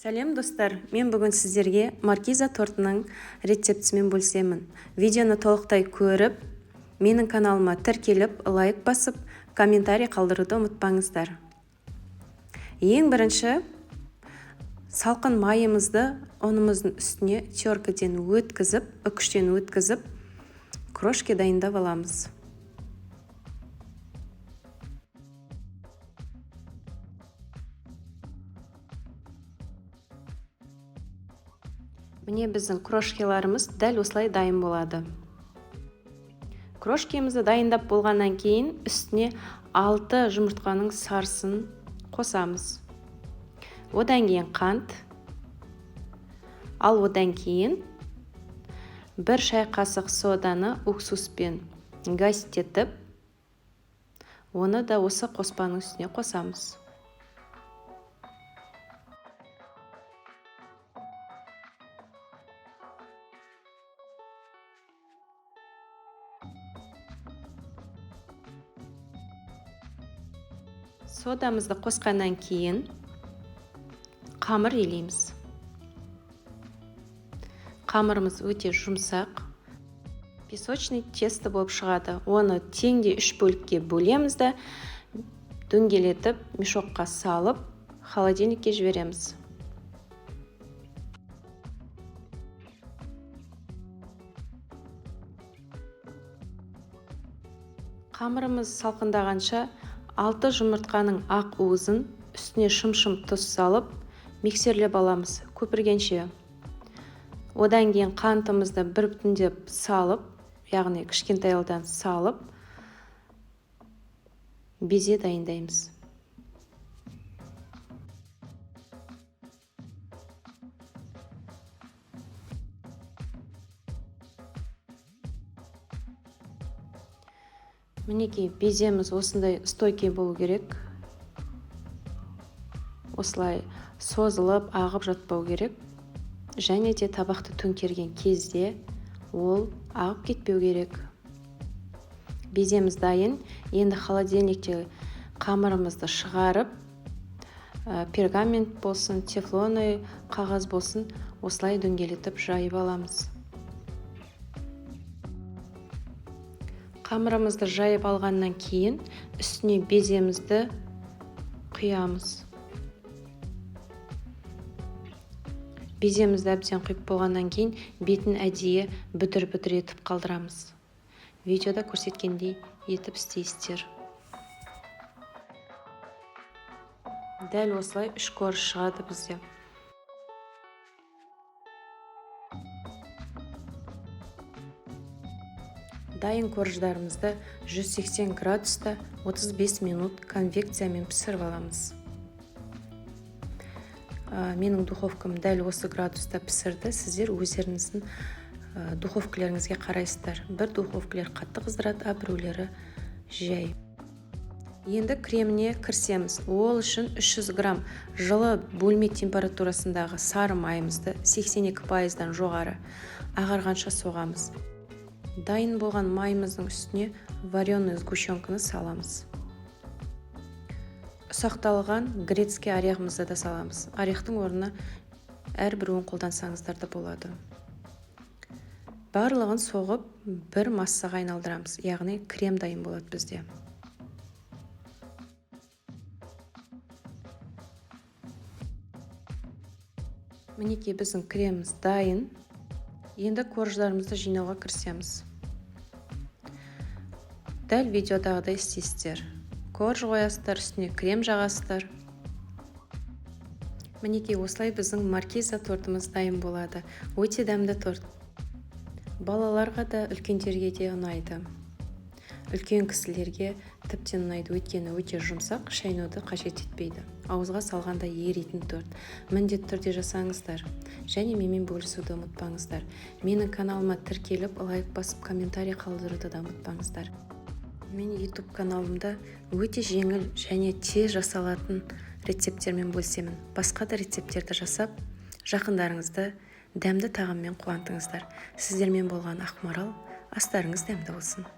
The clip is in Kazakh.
Сәлем, достар! Мен бүгін сіздерге маркиза тортының рецептісімен бөлісемін. Видеоны толықтай көріп, менің каналыма тіркеліп, лайк басып, комментарий қалдыруды ұмытпаңыздар. Ең бірінші салқын майымызды ұнымыздың үстіне теркіден өткізіп, үкіштен өткізіп, крошки дайындап аламыз. Міне, біздің крошкиларымыз дәл осылай дайын болады. Крошкимізді дайындап болғаннан кейін үстіне 6 жұмыртқаның сарысын қосамыз. Одан кейін қант, ал одан кейін 1 шай қасық соданы уксуспен гасить етіп, оны да осы қоспаның үстіне қосамыз. Содамызды қосқаннан кейін қамыр илейміз. Қамырымыз өте жұмсақ, песочный тесто болып шығады. Оны теңдей 3 бөлікке бөлеміз да, дөңгелетіп, мешокқа салып, холодильникке жібереміз. Қамырымыз салқындағанша 6 жұмыртқаның ақ уызын үстіне шым-шым тұз салып, миксерлеп аламыз көпіргенше. Одан кейін қантымызды бір бүтіндеп салып, яғни кішкентайлардан салып, безе дайындаймыз. Мінекей, беземіз осындай стойкий болу керек. Осылай созылып, ағып жатпау керек. Және де табақты төңкерген кезде ол ағып кетпеу керек. Беземіз дайын. Енді холодильникте қамырымызды шығарып, пергамент болсын, тефлоны қағаз болсын, осылай дөңгелетіп жайып аламыз. Қамырымызды жайып алғаннан кейін үстіне беземізді құямыз. Беземізді әбден құйып болғаннан кейін бетін әдейі бүдір-бүдір етіп қалдырамыз. Видеода көрсеткендей етіп істейсіздер. Дәл осылай 3 корж шығады бізде. Дайын корждарымызды 180 градуста 35 минут конвекциямен пісіріп аламыз. Менің духовкам дәл осы градуста пісірді. Сіздер өздеріңіздің духовкалеріңізге қарайсыздар. Бір духовкалер қатты қыздырады, а біреулері жай. Енді креміне кірісеміз. Ол үшін 300 грамм жылы бөлме температурасындағы сары майымызды 82%-дан жоғары ағарғанша соғамыз. Дайын болған майымыздың үстіне вареный сгущенканы саламыз. Ұсақталған грецкий орехымызды да саламыз. Орехтың орнына әрбіреуін қолдансаңыздар да болады. Барлығын соғып, бір массаға айналдырамыз, яғни крем дайын болады бізде. Мінекей, біздің креміміз дайын. Енді корждарымызды жинауға кірісеміз. Дәл видеодағыдай істейсіздер. Корж қоясыздар, үстіне крем жағасыздар. Мінекей, осылай біздің маркиза тортымыз дайын болады. Өте дәмді торт. Балаларға да, үлкендерге де ұнайды. Үлкен кісілерге тіптен ұнайды, өйткені өте жұмсақ, шайнауды қажет етпейді. Ауызға салғанда еритін торт. Міндетті түрде жасаңыздар. Және менімен бөлісуді ұмытпаңыздар. Менің каналыма тіркеліп, лайк басып, комментарий қалдыруды да ұмытпаңыздар. Мен YouTube каналымда өте жеңіл және тез жасалатын рецепттермен бөлісемін. Басқа да рецепттерді жасап, жақындарыңызды дәмді тағаммен қуантыңыздар. Сіздермен болған Ақмарал, астарыңыз дәмді болсын.